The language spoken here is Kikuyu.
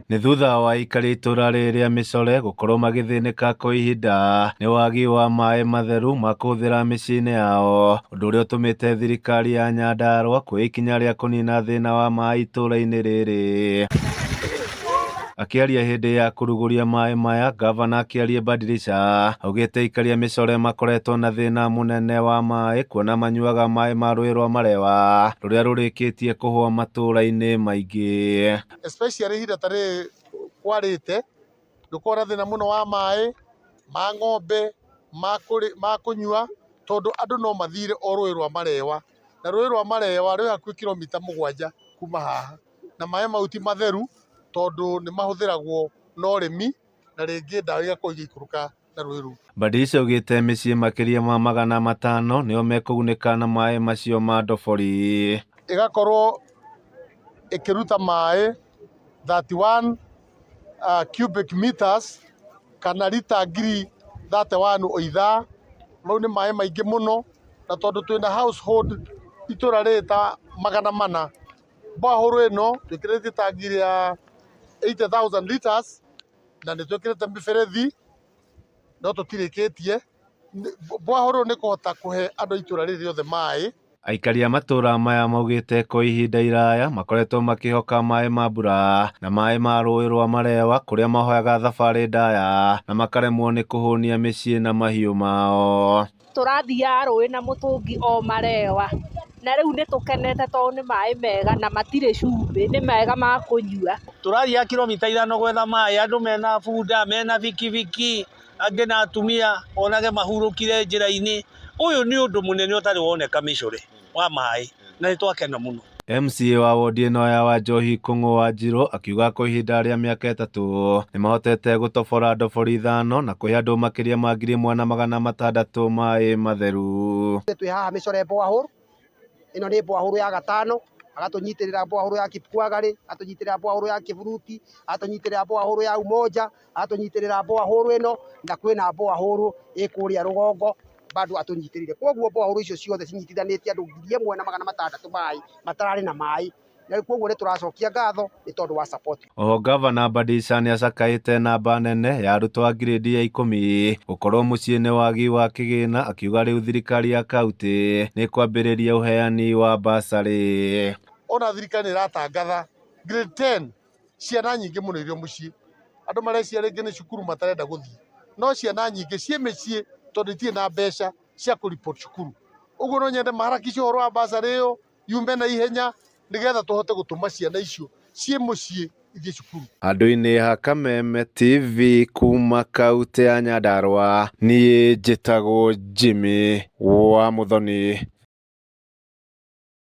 Nĩ thutha wa aikari a itũra rĩrĩ rĩa Mĩcore gũkorwo magĩthĩnĩka kwa ihinda nĩ wagi wa maĩ matheru ma kũhũthĩra mĩciĩ-inĩ yao, ũndũ ũrĩa ũtũmĩte thirikari ya Nyandarua kuoya ikinya rĩa kũnina thĩna wa maĩ itũra-inĩ rĩrĩ. Akĩaria hĩndĩ ya kũrugũria maĩ maya, Gavana Kĩarie Badilisha augĩte aikari a Mĩcore makoretwo na thĩna mũnene wa maĩ kuona manyuaga maĩ ma rũĩ rwa Marewa rũrĩa rũrĩkĩtie kũhũa matũra-inĩ maingĩ. Especially ihinda ta rĩrĩ kwarĩte, ndũkoragwo na thĩna mũno wa maĩ, ma ng'ombe, ma kũnyua, tondũ andũ no mathire o rũĩ rwa Marewa, na rũĩ rwa Marewa rwĩ hakuhĩ kiromita 7 kuma haha. Na maĩ mau ti matheru tondũ nĩ mahũthĩragwo na ũrĩmi na rĩngĩ ndawa igakorwo igĩikũrũka na rũĩ rũu. Badilisha augĩte mĩciĩ makĩria ma 500 nĩo mekũgunĩka na maĩ macio ma ndobori. Ĩgakorwo ĩkĩruta maĩ 31 cubic meters kana rita 31,000 o ithaa. Mau nĩ maĩ maingĩ mũno na tondũ twĩna household itũra rĩrĩ ta 400, borehole ĩno twĩkĩrĩte tangi rĩa 80,000 liters na nĩ twĩkĩrĩte mĩberethi no tũtirĩkĩtie. Borehole nĩ kũhota kũhe andũ a itũra rĩrĩ rĩothe maĩ. Aikari a matũra maya maugĩte kwa ihinda iraya makoretwo makĩhoka maĩ ma mbura na maĩ ma rũĩ rwa Marewa kũrĩa mahoyaga thabarĩ ndaya na makaremwo nĩ kũhũnia mĩciĩ na mahiũ mao. Tũrathiaga rũĩ na mũtũngi o Marewa, na rĩu nĩ tũkenete tondũ nĩ maĩ mega na matirĩ cumbĩ, nĩ mega ma kũnyua. Tũrathiaga kiromita 5 gwetha maĩ, andũ mena bunda, mena bikibiki, angĩ na atumia, onage mahurũkire njĩra-inĩ. Ũyũ nĩ ũndũ mũnene ũtarĩ woneka Mĩcore wa maĩ, na nĩ twakena mũno. MCA wa wondi ĩno ya Wanjohi Kũng'ũ Wanjirũ akiuga kwa ihinda rĩa mĩaka 3 nĩmahotete gũtobora ndobori 5 na kũhe andũ makĩria ma 1,600 maĩ matheru. Twĩ haha Mĩcore borehole, ĩno nĩ borehole ya gatano, agatũnyitĩrĩra borehole ya Kipkwagari, agatũnyitĩrĩra borehole ya Kĩburuti, agatũnyitĩrĩra borehole ya Umoja, agatũnyitĩrĩra borehole ĩno, na kwĩna borehole ĩ kũrĩa rũgongo bado atũnyitĩrĩire. Koguo borehole icio ciothe cinyitithanĩtie andũ 1,600 maĩ matararĩ na maĩ, na koguo nĩ tũracokia ngatho nĩ tondũ wa support. Oho Gavana Badilisha nĩacakaĩte namba nene ya arutwo a ngirĩndi ya 10 gũkorwo mũciĩ nĩ wagi wa kĩgĩna, akiuga rĩu thirikari ya kauntĩ nĩ ĩkwambĩrĩria ũheani wa basarĩ. Ona thirikari nĩ ĩratangatha grade 10 ciana nyingĩ mũno irĩ o mũciĩ, andũ mareciria rĩngĩ nĩ cukuru matarenda gũthiĩ, no ciana nyingĩ ciĩ mĩciĩ tondũ itirĩ na mbeca cia kũ report cukuru. Ũguo no nyende maharakice ũhoro wa basarĩ ĩyo yume na ihenya nĩgetha tũhote gũtũma ciana icio ciĩ mũciĩ ithiĩ cukuru. Handũ-inĩ ha Kameme TV kuma kautĩ ya Nyandarua, niĩ njĩtagwo Jimmy wa Muthoni.